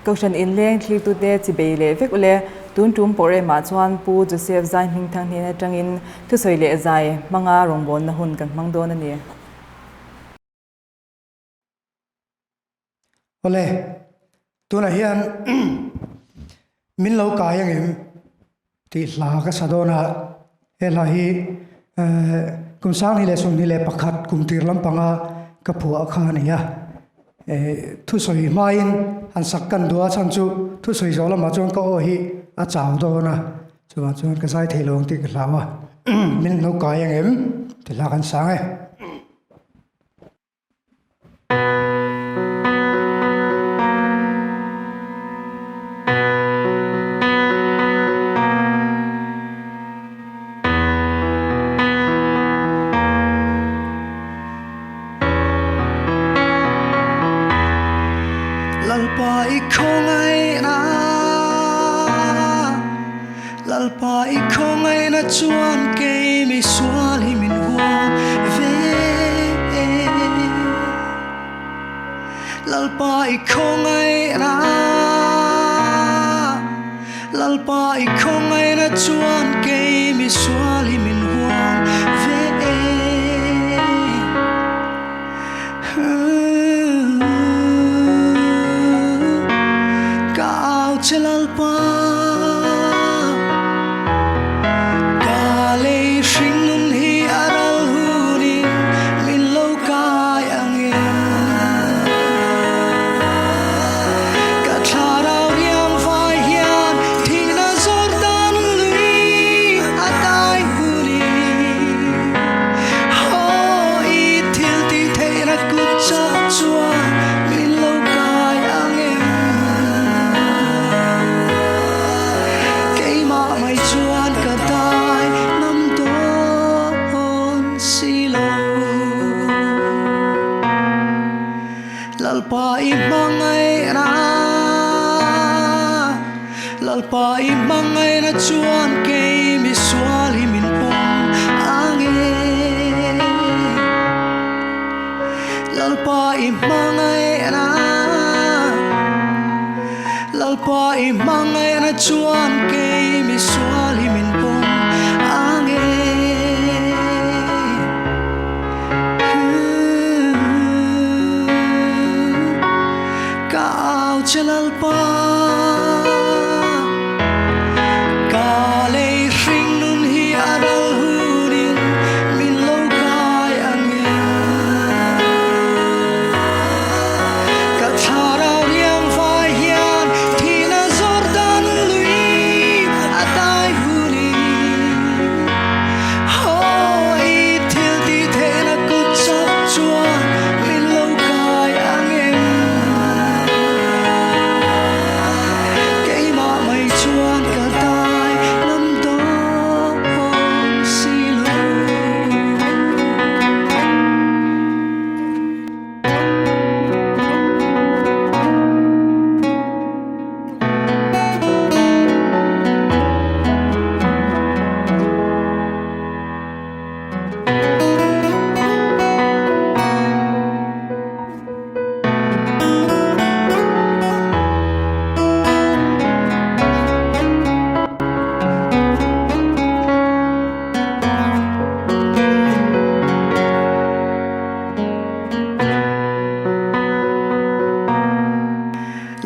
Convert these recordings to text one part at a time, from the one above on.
Kohhran inleng thlirtute chibei leh vek ule. Tun tum pawh remah chuan Pu Joseph Zaihmingthang hnen atangin thusawi leh zai hmanga rawngbawlna hun kan hmang dawn a ni. Awle, tunah hian min lo kai angem tih hla ka sa dawn a, he hla hi kum sanghnih leh 21 kum tir lampanga ka phuah kha a ni a. Thusawi hmain han sak kan duh a chhan chu thusawi zawh lamah chuan ka aw hi a chau dawn a, chuvang chuan ka zai thei lo ang tih ka hlau a, min lo kai angem tih hla kan sang e. Lalpa i khawngaihna Lalpa i khawngaihna chuan kei mi sual hi min huam ve Lalpa i khawngaihna Lalpa i khawngaihna chuan kei mi sual hi min huam ve Ka au che Lalpa Ka lei hringnun hi a ral hunin min lo kai angin Ka thlarau riang vai hian thihna Jordan lui a dai hunin Haw i thil tih theihna kut chak chuan min lo kai angem Keimah mai chuan ka dai ngam dawn si lo. Lalpa i hmangaihna Lalpa i hmangaihna chuan kei mi sual hi min pawm ange Lalpa i hmangaihna Lalpa i hmangaihna chuan kei mi sual hi min pawm ange. Ka au che Lalpa Ka lei hringnun hi a ral hunin min lo kai angin Ka thlarau riang vai hian thihna Jordan lui a dai hunin Haw i thil tih theihna kut chak chuan min lo kai angem? Keimah mai chuan ka dai ngam dawn si lo.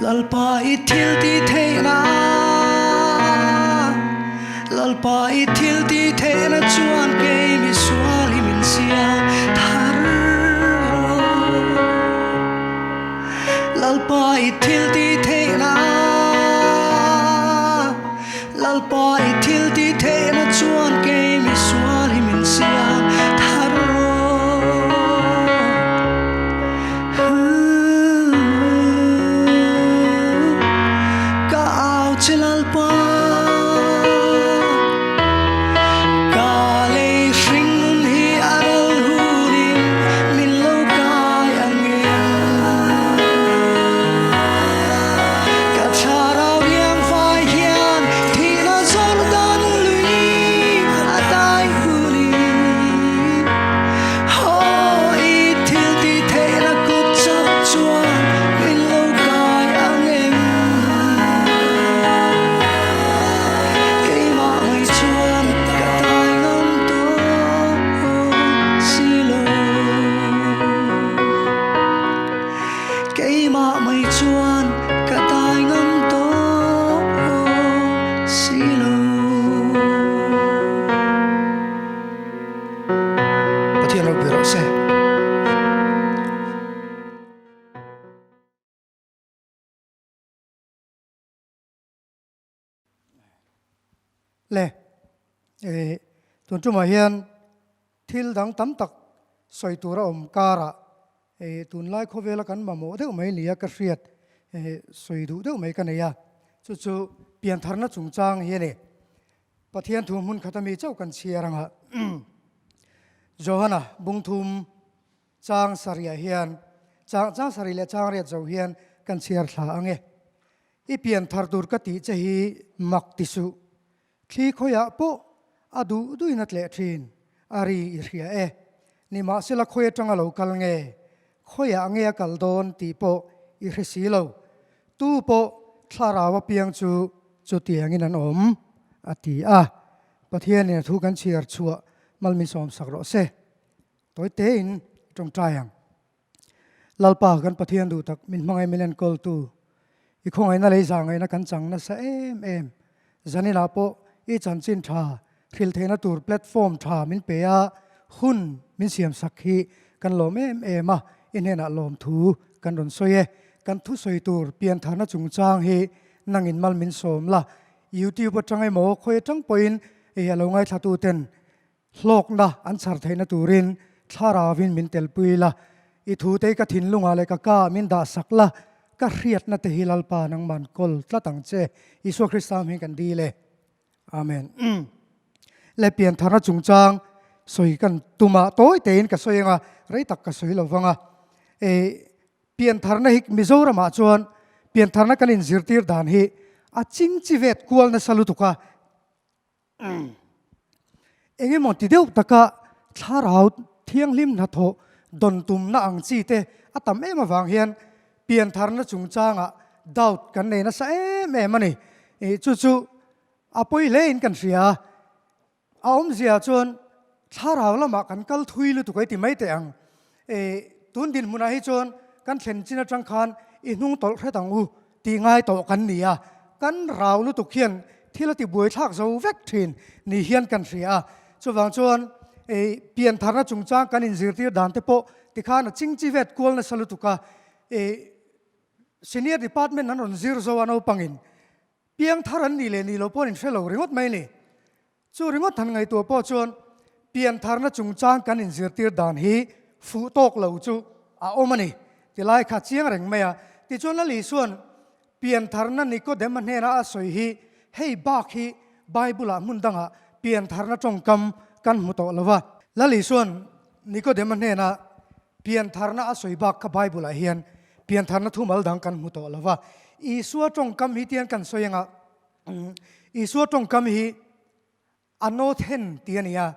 Lalpa i thil ti theihna Lalpa i thil ti theihna chuan kei mi sual hi min siam thar rawh Lalpa i thil ti theihna Lalpa i thil ti theihna chuan kei mi sual hi min siam thar rawh. Ka au che Lalpa Ka lei hringnun hi a ral hunin min lo kai angem. Le, eh, tun tumah hian thil dang tam tak sawi tur a awm karah eh, tunlai khawvela kan mamawh deuh mai nia ka hriat eh, sawi duh deuh mai ka nei a, chu chu piantharna chungchang hi a ni. Pathian thu hmun khat ami chauh kan chhiar anga Johana bungthum chang sarih ah hian chang chang sarih leh chang riat zo hian kan chhiar thla ang e. I pian thar tur ka tih che hi mak ti suh. Thli khawiah pawh a duh duhin a tleh thin, a ri i hria e. Nimahsela khawi atanga lo kal nge, khawiah nge a kal dawn tih pawh i hre si lo. Tu pawh thlarau apiang chu chutiangin an awm, a ti a. Pathianin a thu kan chhiar chhuah malmi sawmsak rawh se. Tawi tein tawngtai ang. Lalpa kan Pathian duh tak min hmangaih min enkawltu i khawngaihna lei zahngaihna kan chang nasa em em. Zaninah pawh i chanchin tha hrilh theihna tur platform tha min pe a, hun min siamsak hi kan lawm em em a, i hnenah lawmthu kan rawn sawi e. Kan thusawi tur piantharna chungchang hi nangin mal min sawm la, YouTube atang emaw khawi atang pawhin ei a lo ngaithlatu ten Hlawkna an chhar theihna turin thlaravin min telpui la, i thute ka thinlungah leh ka kaah min dahsak la, ka hriatna te hi Lalpa nangman kawl tlat ang che. Isua Krista hming kan dil e. Amen. Le piantharna chungchang sawi kan tumah tawi tein ka sawi anga rei tak ka sawi lo vang a. E piantharna hi Mizoramah chuan piantharna kan inzirtir dan hi a chingchi vet kual nasa lutuk a. Eng emaw ti deuh taka thlarau thianghlim hnathawh dawn tumna ang chi te a tam em avang hian piantharna chungchangah doubt kan nei nasa em em a ni. Chu chu a pawi hle in kan hria a, a awmzia chuan thlarau lamah kan kal thui lutuk ei ti mai teh ang. Tun dinhmunah hi chuan kan thlen chin atang khan i hnung tawlh hret ang u tih ngai tawh kan ni a, kan rau lutuk hian thil a ti buaithlak zo vek thin ni hian kan hria a. Chuvang chuan piantharna chungchang kan inzirtir dan te pawh tikhan a chingchi vet kual nasa lutuk a, senior department an rawn zir zo a naupangin piangthar an nih leh nih loh pawh an inhre lo ringawt mai a ni. Chu ringawt han ngaihtuah pawh chuan piantharna chungchang kan inzirtir dan hi fuh tawk lo chu a awm a ni tilai kha chiang reng mai a. Tichuan Lal Isua'n piantharna Nikodema hnena a sawi hi hei bak hi Bible-ah hmun dangah piantharna tawngkam kan hmu tawh lo va. Lal Isua'n Nikodema hnena piantharna a sawi bak kha Bible-ah hian piantharna thumal dang kan hmu tawh lo va. Isua tawngkam hi tiang kan sawi anga Isua tawngkam hi a nawthen tih a ni a.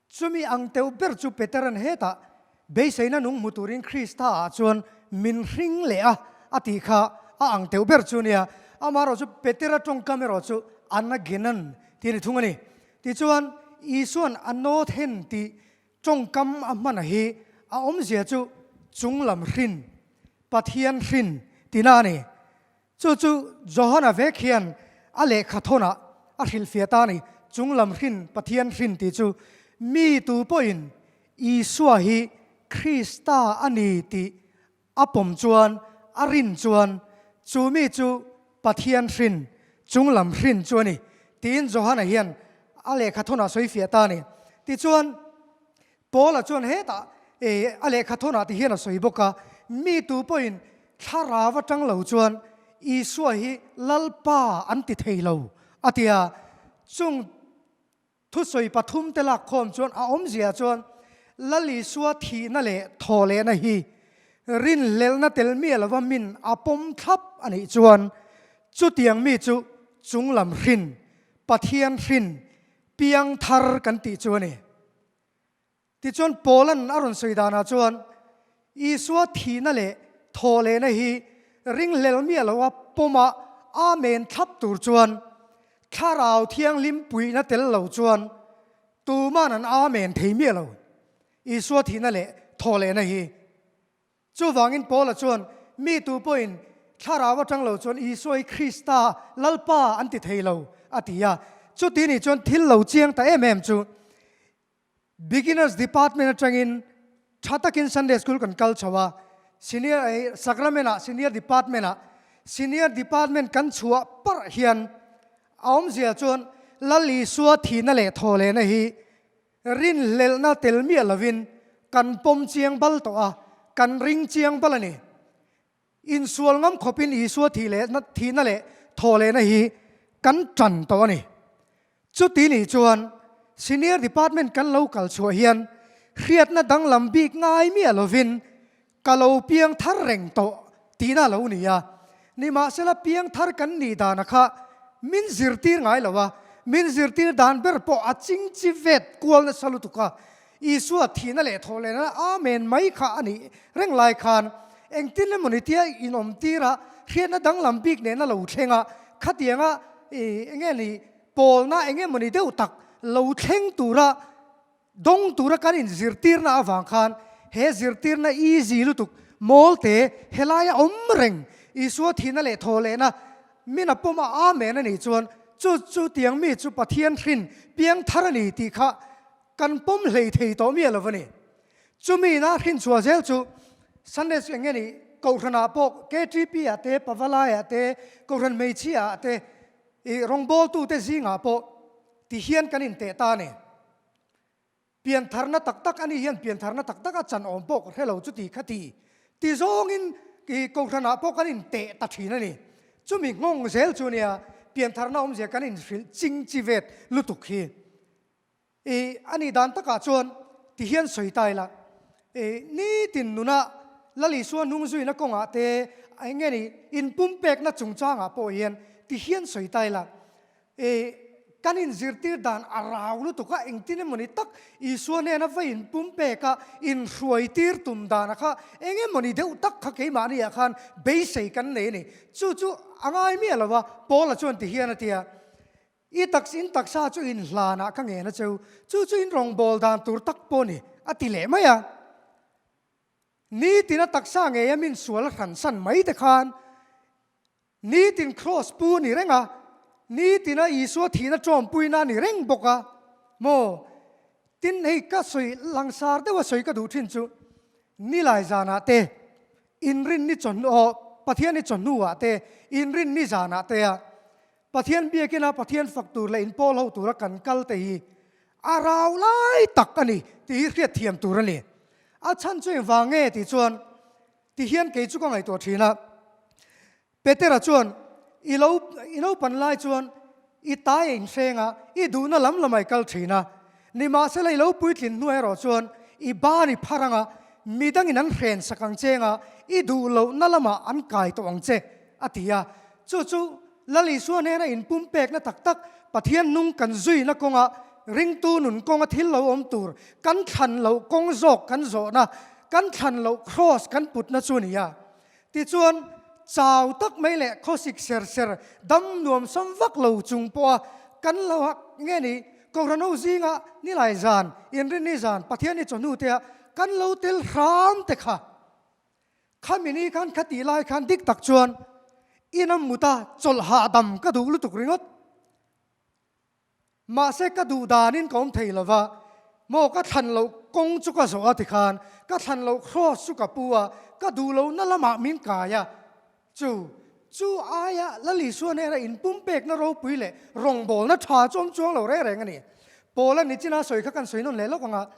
Chumi ang teuh ber chu Petera'n hetah beiseina nung hmu turin Krista-ah chuan min hring leh a a tih kha a ang teuh ber chu a ni a. Amaherawh chu Petera tawngkam erawh chu anagenan tih a ni thung a ni. Tichuan, Isua'n a nawthen tih tawngkam a hman hi a awmzia chu chunglam hrin, Pathian hrin tihna a ni. Chu chu Johana vek hian a lehkha thawnah a hrilhfiah ta a ni. Chunglam hrin, Pathian hrin tih chu mi tu pawhin Isua hi Krista a ni tih a pawm chuan, a rin chuan chu mi chu Pathian hrin, chunglam hrin chu a ni tiin Johana hian a lehkha thawnah sawifiah ta a ni. Tichuan, Paula chuan hetah a lehkha thawnah ti hian a sawi bawk a, Mi tu pawhin thlarau atang lo chuan Isua hi Lalpa an ti thei lo, a ti a. Chung thusawi pathum te lakkhawm chuan a awmzia chuan Lal Isua thihna leh thawhlehna hi rinhlelhna tel miah lova min a pawm thlap a nih chuan chutiang mi chu chunglam hrin, Pathian hrin, piang thar kan tih chu a ni. Tichuan Paula'n a rawn sawi danah chuan Isua thihna leh thawhlehna hi ringhlel miah loa pawma Amen thlap tur chuan Thlarau Thianghlim puihna tel lo chuan tuman an Amen thei miah lo Isua thihna leh thawhlehna hi. Chuvangin Paula chuan, Mi tu pawhin thlarau atang lo chuan Isua hi Krista, Lalpa an ti thei lo, a ti a. Chuti nih chuan thil lo chiang ta em em chu Beginners Department atangin tha takin Sunday School kan kal chho a, Senior Sacrament-ah Senior Department-ah Senior Department kan chhuah parh hian a awmzia chuan. Lal Isua thihna leh thawhlehna hi rinhlelhna tel miah lovin kan pawm chiang bal tawh a, kan ring chiang bal a ni. Insual ngam khawpin Isua thih leh thihna leh thawhlehna hi kan tan tawh a ni. Chuti nih chuan Senior Department kan lo kal chhuah hian hriatna danglam bik ngai miah lovin ka lo piang thar reng tawh tihna a lo ni a. Nimahsela piang thar kan nih dana kha min zirtir ngai lo a, min zirtir dan ber pawh a chingchi vet kual nasa lutuk a, Isua thihna leh thawh lehna Amen mai kha a nih reng lai khan engtin emawni tia inawm tira hriatna danglam bik nena lo thleng a, khatianga enge ni pawlna eng emawni deuh tak lo thleng tura dawng tura kan inzirtirna avang khan he zirtirna easy lutuk mawlte helaia awm reng Isua thihna leh thawh lehna min a pawm a Amen a nih chuan chu chu tiang mi chu Pathian hrin piang thar a ni tih kha Kan pawm hlei thei tawh miah lo a ni. Chumi ina hrinchhuah zel chu Sunday eng nge ni Kohhranah pawh KTP ah te, Pavalai ah te, Kohhran hmeichhia ah te, i rawngbawltute zingah pawh ti hian kan inteh ta a ni. Piantharna tak tak a ni hian piantharna tak tak a chan awm pawh ka hre lo chuti kha ti ti zawngin i Kohhranah pawh kan inteh ta thin a ni. Chumi nghawng zel chu nia piantharna awmzia kan inhrilh ching chi vet lutuk hi. I a nih dan takah chuan ti hian sawi ta ila, i nitin nuna Lal Isua hnung zuina kawngah te eng nge ni inpumpekna chungchangah pawh hian ti hian sawi ta ila, i kan inzirtir dan a rau lutuk a, engtin emawni tak Isua hnena va inpumpek a inhruaitir tum dana kha eng emawni deuh tak kha keimahniah khan beisei kan nei a ni. Chu chu a ngai miah lo a, Paula chuan ti hian a ti a. I taks in taksa chu in hlanah ka ngen a cheu, chu chu in rawngbâwl dan tur tak pawh ni, a ti leh mai a. Nitin a taksa ngeia min sual a hransan mai te khan nitin kraws pu a ni reng a, nitina Isua thihna ṭawmpuina a ni reng bawk a maw? Tin, hei ka sawi langsar deuha sawi ka duh ṭhin chu, nilai zanah te, inrinni chawhnu, aw, Pathianni chawhnuah te, inrinni zanah te a Pathian biakina Pathian fak tur leh inpawl ho tura kan kal te hi a rau lai tak a ni tih hi hriat thiam tur a ni. A chhan chu engvang nge tih chuan ti hian kei chu ka ngaihtuah thin a. Petera chuan i lo i naupan lai chuan i tai a inhreng a, i duhna lam lamah i kal thin a. Nimahsela i lo puitlin hnuai erawh chuan i ban i phar ang a, midangin an hren sak ang che anga i duh lohna lamah an kai tawh ang che a ti a. Chu chu Lal Isua hnena inpumpekna tak tak, Pathian nung kan zuina kawnga ringtu nun kawnga thil lo awm tur kan thlan loh kawng zawk kan zawhna, kan thlan loh kraws kan putna chu a ni a. Tichuan, chau tak mai leh khawsik ser ser, dam nuam sam vak lo chung pawha kan lo hak nge ni, Kohhran ho zinga nilai zan, inrinni zan, Pathianni chawhnu tea kan lo tel hram te kha. Khami ni khan kha tih lai khan dik tak chuan ina muta chawlh hahdam ka duh lutuk ringawt. Mahse ka duh danin ka awm thei lo va, maw ka thlan loh kawng chu ka zawh a tikhan ka thlan loh cross chu ka pu a, ka duh lohna lamah min kai a. Chu chu aia Lal Isua hnena inpumpekna ropui leh rawngbawlna tha chu awm chuang lo reng reng a ni. Paula nichina sawi kha kan sawi nawn leh lawk ang a,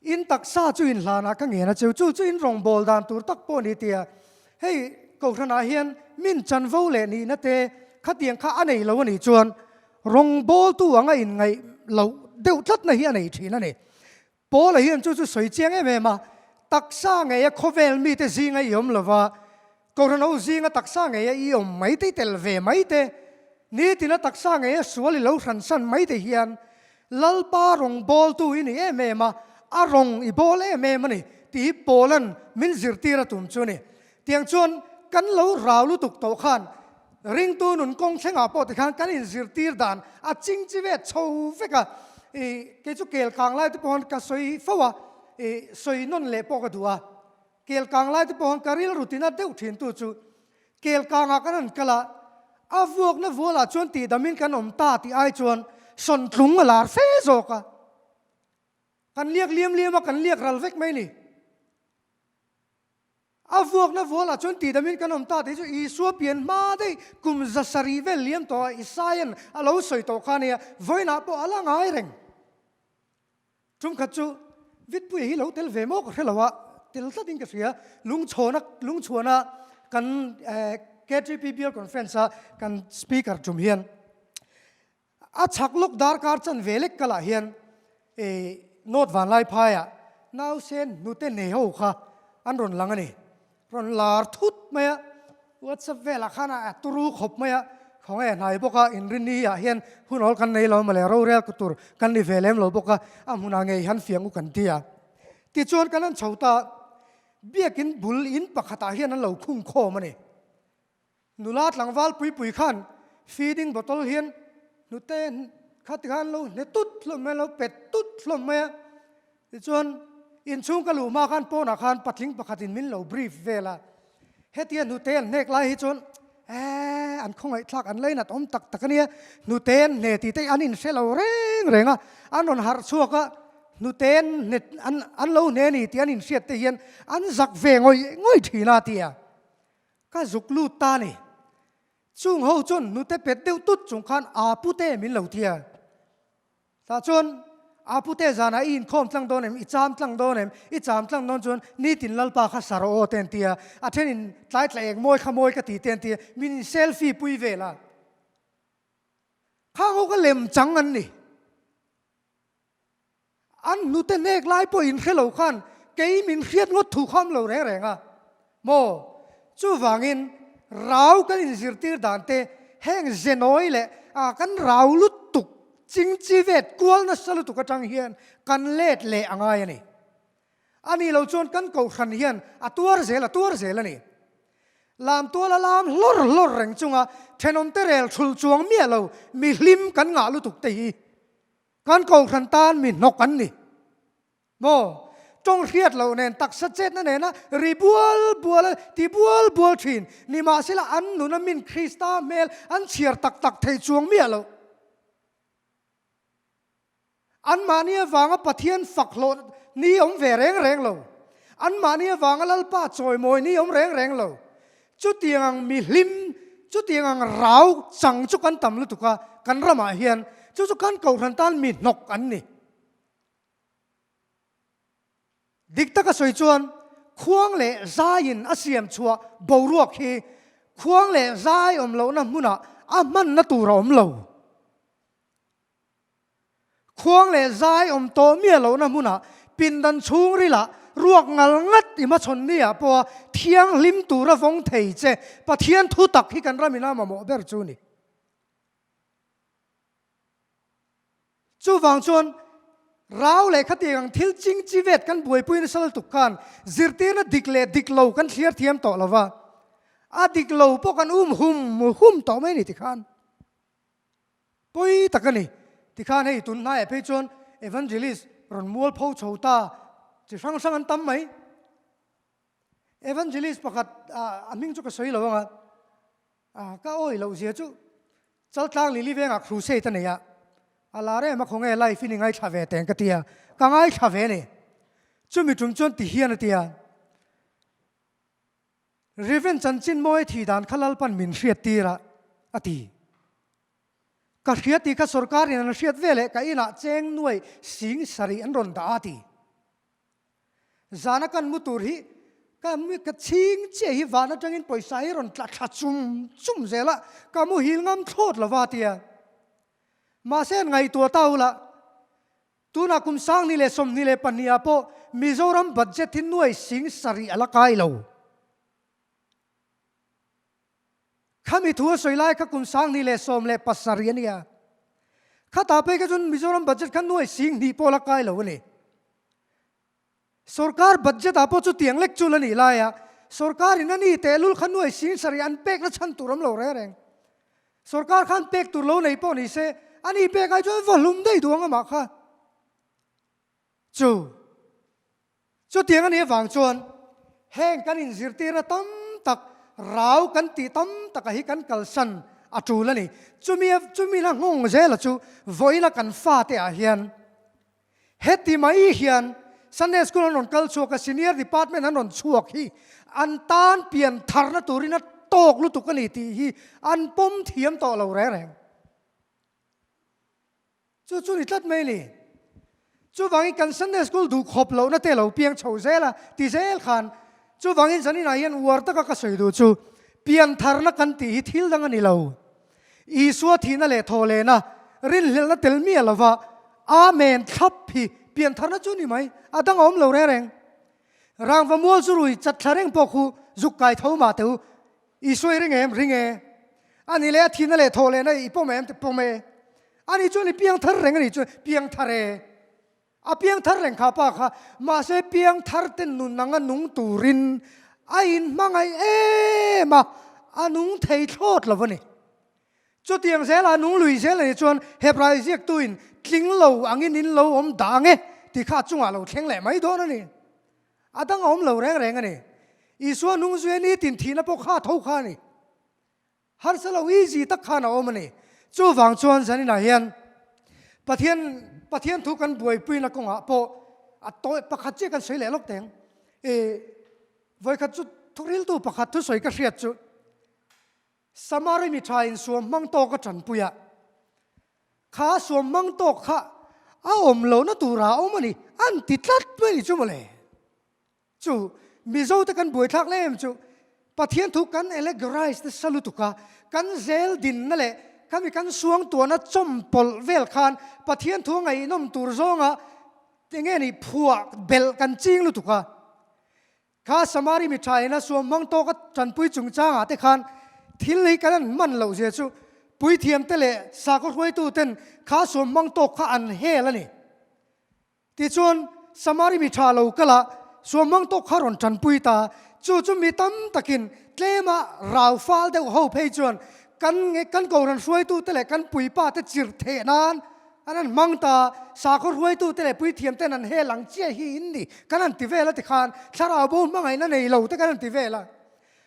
In taksa chu in hlanah ka ngen a cheu, chu chu in rawngbâwl dan tur tak pawh a ni tia hei Kohhranah hian min chanvo leh nihna te khatiang kha a nei lo a nih chuan rawngbâwltu anga inngaih loh deuh tlatna hi a nei thin a ni. Paula hian chu chu sawi chiang em em a, taksa ngeia khawvel mite zinga i awm lova, Kohhran ho zinga taksa ngeia i awm mai te, i tel ve mai te, nitina taksa ngeia sual i lo hransan mai te hian Lalpa rawng bawltu i ni em em a, a rawng i bawl em em a ni tih hi Paula'n min zirtir a tum chu a ni. Tiang chuan kan lo rau lutuk tawh khan ringtu nun kawng thlengah pawh tikhan kan inzirtir dan a ching chi ve chho vek a, i kei chu kel kang lai te pawh ka sawi fo a, i sawi nawn leh pawh ka duh a. Kel kang lai te pawh ka rilru tina deuh thin tu chu kel kangah kan han kal a, a vuakna vualah chuan tihdamin kan awm ta tih ai chuan sawntlung a lar fe zawk a, kan liak liam liam a, kan liak ral vek mai ni. A vuakna vualah chuan tihdamin kan awm ta tih chu Isua pian hma daih kum 700 vel liam tawhah Isaia'n a lo sawi tawh kha a nia, vawiinah pawh a la ngai reng. Tumkhat chu Vitpuia hi lo tel ve maw ka hre lo a, tel tlatin ka hria, lungchhawna lungchhuana kan KTP Bial Conference a kan speaker tum hian A chhak lawk darkar chan ve lek kalah hian North Vanlaiphaiah nausen hnute nei ho kha an rawn lang a ni. Rawn lar thut mai a, WhatsApp velah khan a turu khawp mai a, khawnge hnai bawk a, inrinni ah hian hun awl kan nei lo mawle, rorel tur kan ni ve lem lo bawk a, a hmunah ngei hian fiang u kan ti a. Tichuan kan han chho ta, biakin bul in pakhatah hian an lo khung khawm a ni. Nula tlangval puipui khan feeding bottle hian hnute kha ti khan lo hne tut hlawm mai a, lo pet tut hlawm mai a. Tichuan inchhung ka luh hma khan pawnah khan patling pakhatin min lo brief vel a. Hetia hnute an hnek lai hi chuan eh an khawngaihthlak an lainat awm tak tak a nia, hnute an hne tih te an inhre lo reng reng a, an rawn harh chhuak a, hnute an hne an lo hne a ni tih an inhriat te hian an zak ve ngawih ngawih thin a ti a. Ka zuk lut ta ni. Chung ho chuan hnute pet deuh tut chung khan aa pute min lo ti a. Tah chuan aa pute zanah i inkhawm tlang dawn em, i cham tlang dawn em, i cham tlang dawn chuan nitin Lalpa kha sa rawh aw te an ti a. A thenin tlai tla eng mawi kha mawi ka ti te an ti a, min in selfie pui vel a. Khang ho kha lem chang an ni. An hnute hnek lai pawh in hre lo khan kei min hriat ngawt thu kha awm lo reng reng a maw? Chuvangin rau kan inzirtir dan te heng zenawi leh a kan rau lutuk chingchi vet kual nasa lutuk atang hian kan let leh a ngai a ni. A nih lo chuan kan kohhran hian a tuar zel a tuar zel a ni. Lam tuala lam hlawr hlawr reng chunga thenawmte rel thul chuang miah lo mihlim kan ngah lutuk te hi Kan kohhran tan mi hnawk an ni maw? Tawng hriat loh nen taksa chetna nena ri bual bual a ti bual bual thin. Nimahsela an nuna min Krista hmel an chhiar tak tak thei chuang miah loh. Anmahni avanga Pathian fak hlawh ni awm ve reng reng lo. Anmahni avanga Lalpa chawimawi ni awm reng reng lo. Chutiang ang mihlim, chutiang ang rau chang chu kan tam lutuk a, kan ramah hian chu chu kan kohhran tan mi hnawk an ni. Dik taka sawi chuan khuang leh zaiin a siam chhuah boruak hi khuang leh zai awm lohna hmunah a hmanna tur a awm lo. Khuang leh zai awm tawh miah lohna hmunah pindan chhungrilah ruak ngal ngat i hmachhawn ni ah pawha thianghlim tura vawng thei che Pathian thu tak hi kan ram ina mamawh ber chu ni. Chuvang chuan rau leh khatiang ang thil ching chi vet kan buaipui nasa lutuk khan zirtirna dik leh dik lo kan thliar thiam tawh lova, a dik lo pawh kan um hum hum tawh mai ni tikhan. Pawi tak a ni. Tikhan hei tun hnaiah phei chuan Evangelist rawn mual pho chho ta chi hrang hrang an tam mai. Evangelist pakhat a hming chu ka sawi lo ang a, ka awi loh zia chu Chaltlang Lili vengah crusade a nei a, a lar em a khawnge life in i ngaithla ve teng ka ti a, ka ngaithla ve a ni. Chumi tum chuan ti hian a ti a. Riven chanchin mawi thih dan kha Lalpan min hriat tir a, a ti. Ka hria tih kha sorkarin an hriat ve leh ka inah cheng nuai sing sarih an rawn dah a, ti. Zana kan mu tur hi ka ka chhing chiah hi van atangin pawisa hi rawn tla thla chum chum zel a, ka muhil ngam thlawt lo va, ti a. Mahse an ngaihtuah ta ula, Tunah kum 2022 ah pawh Mizoram budget hi nuai 70,000 a la kai lo. Khami thu a sawi lai kha kum 2017 a nia. Khatah phei kha chuan Mizoram budget kha nuai 2,000 pawh a la kai lo a ni. Sorkar budget ah pawh chutiang lek chu la nih lai a, sorkar in a ni tehlul kha nuai 70,000 an pek na chhan tur awm lo reng reng. Sorkar khan pek tur lo nei pawh ni se, a ni pek ai chuan va hlum daih duh ang amah kha. Chu chutiang a nih avang chuan heng kan inzirtirna tam tak, rau kan tih tam taka hi kan kalsan a tul a ni. Chumi chumi la nghawng zela chu vawiina kan fate ah hian Heti mai hian Sunday School an rawn kal chhuak a, Senior Department an rawn chhuak hi an tan pian tharna turin a tawk lutuk a ni tih hi an pawm thiam tawh lo reng reng. Chu chu ni tlat mai a ni. Chuvangin kan Sunday School duh khawp lohna te lo piang chho zel a ti zel khan chuvangin zaninah hian uar taka ka sawi duh chu pian tharna kan tih hi thil dang a ni lo. Isua thihna leh thaw lehna rinhlelhna tel miah lova Amen thlap hi pian tharna chu ni mai, a dang a awm lo reng reng. Rangva mual chu rui chat thla reng pawh khu zuk kai tho mah teh u. Isua i ring em? Ring e. A ni leh a thihna leh thaw lehna i pawm em? Pawm e. A ni chuan i piang thar reng a ni chuan piang thar e. A piang thar reng kha pa kha, mahse piang thar te nun anga nung turin a inhmangaih em a, a nung thei thlawt lo a ni. Chutiang zela nung lui zel a nih chuan Hebrai ziaktuin tling lo angin in lo awm dah ang e tih kha a chungah lo thleng leh mai dawn a ni. A dang a awm lo reng reng a ni. Isua nung zui a nitin thihna pawh kha a tho kha a ni. Harsa lo easy tak khan a awm a ni. Chuvang chuan zaninah hian Pathian Pathian thu kan buaipuina kawngah pawh a tawi pakhat chiah kan sawi leh lawk teng. I vawikhat chu thuriltu pakhat thusawi ka hriat chu Samari mi tha in suam hmang tawk a tanpui a, kha suam hmang tawk kha a awm lohna tura a awm a ni an ti tlat mai a ni chu mawle. Chu Mizo te kan buaithlak leh em chu Pathian thu kan allegorize nasa lutuk a, kan zel dinna leh khami kan suangtuahna chawmpawlh vel khan Pathian thu a ngaihnawm tur zawnga enge ni phuah belh kan ching lutuk a. Kha Samari mi tha ina suam hmang tawka tanpui chungchangah te khan thil hi kan an hman loh zia chu puithiam te leh sakhaw hruaitu ten kha suam hmang tawk kha an hel a ni. Tichuan, Samari mi tha lo kal a, suamhmang tawk kha rawn tanpui ta. Chu chu mi tam takin tlema rau fal deuh ho phei chuan kan kan kohhran hruaitute leh kan puipa te chirh theh nan an han hmang ta. Sakhaw hruaitute leh puithiam ten an hel ang chiah hi in ni kan han ti vel a tikhan thlarau bo hmangaihna nei lo te kan han ti vel a.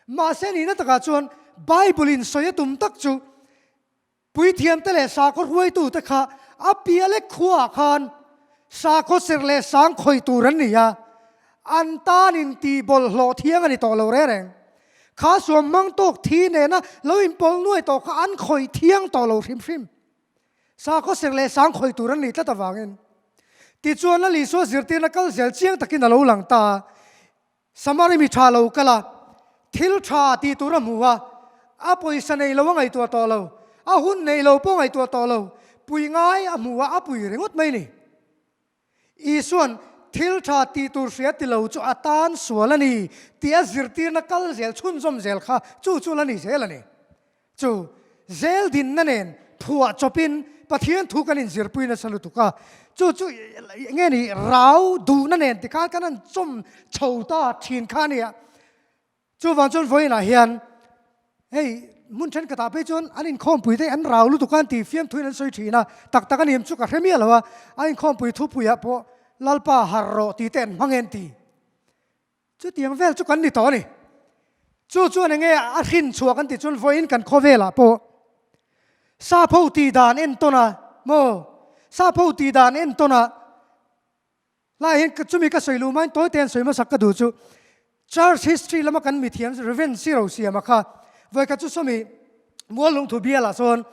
Mahse nihna takah chuan Bible in sawi a tum tak chu Puithiamte leh sakhaw hruaitute kha a piah lek khuaah khan sakhaw serh leh sang khawih tur an ni a, an tanin tih bawlhhlawh thiang a ni tawh lo reng reng. Kha suam hmang tawk thi nena lo inpawlh nuai tawh kha an khawih thiang tawh lo hrim hrim. Sakhaw serh leh sang khawih tur an nih tlat avangin. Tichuan Lal Isua zirtirna kal zel chiang takin a lo lang ta a. Samari mi tha lo kal a, thil tha tih tur a hmu a, a pawisa nei lo a ngaihtuah tawh lo, a hun nei lo pawh ngaihtuah tawh lo, pui ngai a hmu a, a pui ringawt mai ni. Isua'n thil tha tih tur hria ti lo chu a tan sual a ni tih a zirtirna kal zel chhunzawm zel kha chu chu la ni zel a ni. Chu zel dinna nen phuah chawpin Pathian thu kan inzirpui nasa lutuk a, chu chu nge ni rau duhna nen tikhan kan han chawm chho ta thin kha a nia. Chuvang chuan vawiinah hian hei hmun thenkhatah phei chuan an inkhawmpui te an rau lutuk a an tih fiamthuin an sawi thin a, tak tak a ni em chu ka hre miah lo a, an inkhawmpui thupuiah pawh Lalpa harh rawh tih te an hmang en ti. Chutiang vel chu kan ni tawh a ni. Chu chuan enge a hrin chhuah kan tih chuan vawiin kan khawvelah pawh Sapho tih dan entawn a maw? Sapho tih dan entawn a lai hian chumi ka sawi luh hmain tawi te an sawi hmasak ka duh chu Church history lama kan mithiam Rev. Siro Siama kha vawikhat chu sawmi Mual lungthu bialah chuan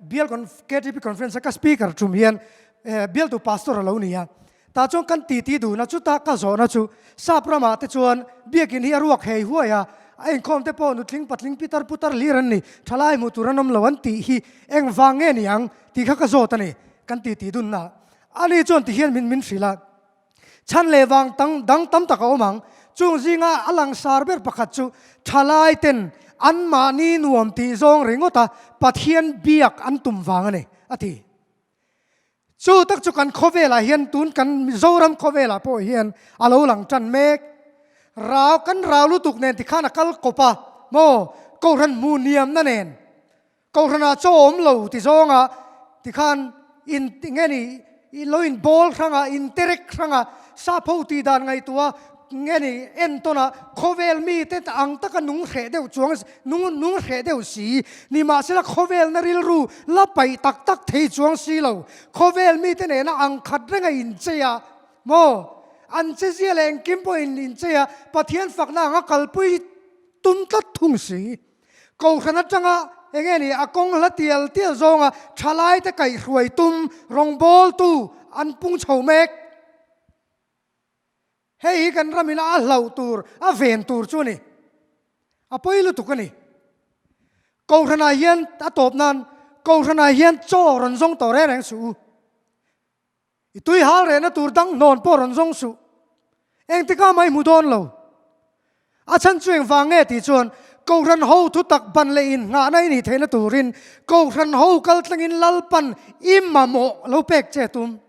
bial KTP conference a ka speaker tum hian bialtu pastor a lo ni a. Tah chuan kan titi duhna chuta ka zawhna chu sap ramah te chuan biakin hi a ruak hei huai a, a inkhawm te pawh nutling patling pitar putar hlir an ni, thalai hmuh tur an awm lo an tih hi engvang nge ni ang tih kha ka zawt a ni kan titi dunna. Ani chuan ti hian min min hrilh a. Chhan leh vang tang dang tam tak a awm ang. Chung zinga a langsar ber pakhat chu thalai ten anmahni nuam tih zawng ringawt a Pathian biak an tum vang a ni, a ti. Chu tak chu kan khawvelah hian tun kan Mizoram khawvelah pawh hian a lo lang tan mek. Rau kan rau lutuk nen tikhan a kal kawp a maw Kohhran hmuh niamna nen Kohhranah chaw awm lo ti zawnga tikhan in nge ni lo in bawl hranga in terek hranga sapho tih dan ngaihtuah nge ni entawn khawvel mite ang taka nung hreh deuh chuang nung nung hreh deuh si nimahsela khawvelna rilru la paih tak tak thei chuang si lo khawvel mite nena ang khat renga inchei a maw? An chezia leh engkim pawhin inchei a, Pathian fakna anga kalpui tum tlat thung si. Kohhran atanga eng nge ni a kawng hla tial tial zawnga thalaite kaihhruai tum rawngbawltu an pung chho mek. Hei hi kan ramin a hlauh tur, a ven tur chu a ni. A pawi lutuk a ni. Kohhranah hian a tawp nan Kohhranah hian chaw rawn zawng tawh reng reng suh u. I tui hal rehna tur dang hnawn pawh rawn zawng suh. Engtikah mah i hmu dawn lo. A chhan chu engvang nge tih chuan Kohhran ho thutak ban leh inngahna i nih theihna turin Kohhran ho kal tlangin Lalpan i mamawh lo pek che tum.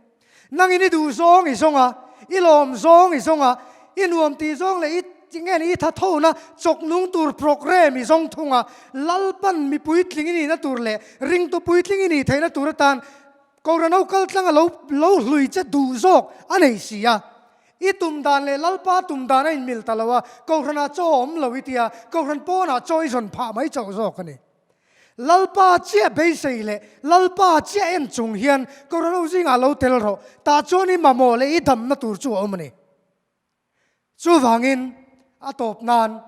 Nangin i duh zawng i zawng a, i lawm zawng i zawng a, i nuam tih zawng leh i nge ni i tha thona chawk nung tur programme i zawng thung a, Lalpan mi puitling i nihna tur leh ringtu puitling i nih theihna tur atan Kohhran ho kal tlanga lo lo hlui che duh zawk a nei si a. I tum dan leh Lalpa tum dan a inmil ta lo a, Kohhranah chaw awm lo i tia, Kohhran pawnah chaw i zawn phah mai chauh zawk a ni. Lalpa chiah beisei leh Lalpa chiah en chung hian Kohhran ho zingah lo tel rawh, tah chuan i mamawh leh i damna tur chu a awm a ni. Chuvangin a tawp nan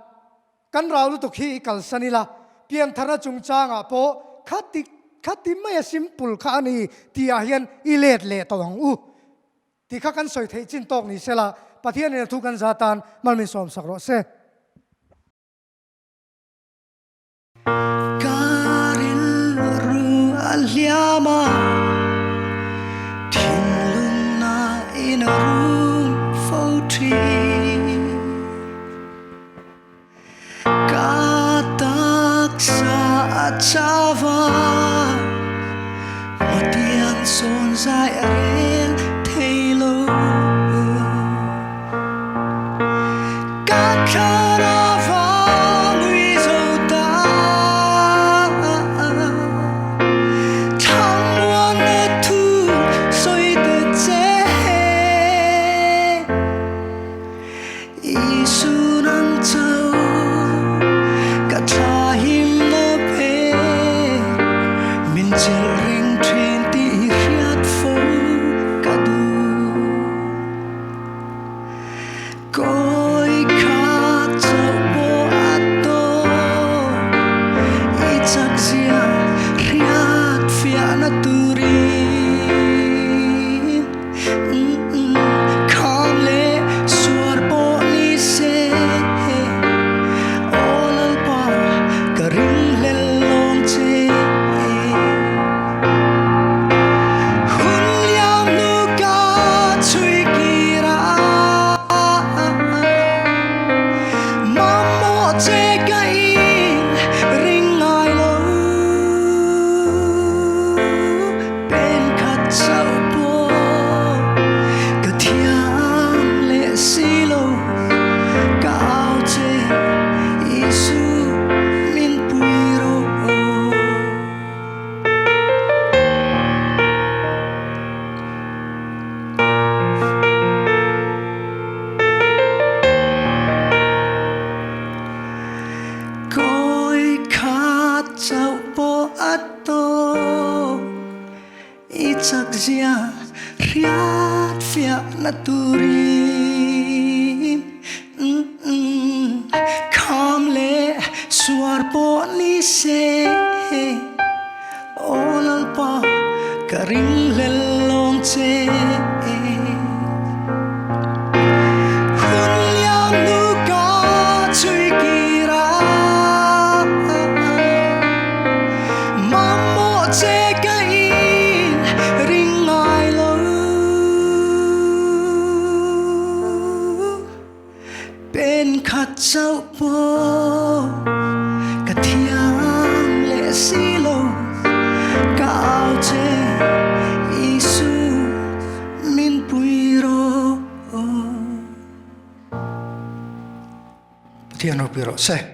kan rau lutuk hi i kalsan ila, piantharna chungchangah pawh khati khati maia simple kha a ni tihah hian i let leh tawh ang u tih kha kan sawi theih chin tawk ni sela, Pathianin a thu kan za tan malmin sawmsak rawh se. Ka rilru a hliam a, thinlungna in a rum fo thin. Ka taksa a chau a, hmatiang sawn zai a rel thei lo. Ka thlarau nui zo ta, thlamuanna thu sawi ta che. Isu nang chau ka thla himna phe, min chelh reng thin tih hriat fo ka duh. Kawi kha chauh pawh a tawk, i chak zia hriat fiahna turin Kham leh suar pawh ni se, aw Lalpa ka ringhlel lawng che. Hun liam hnu ka chhui kir a, mamawh che ka in ring ngai lo. Pen khat chauh pawh ka thiam leh si lo, ka au che Isu min pui rawh. Kawi khat chauh pawh a tawk, i chak zia hriat fiahna turin Kham leh suar pawh ni se, aw Lalpa ka ringhlel lawng che. Hun liam hnu ka chhui kir a, mamawh che ka in ring ngai lo. Pen khat chauh pawh ka thiam leh si lo, ka au che Isu min pui rawh. Pathian ropui rawh se.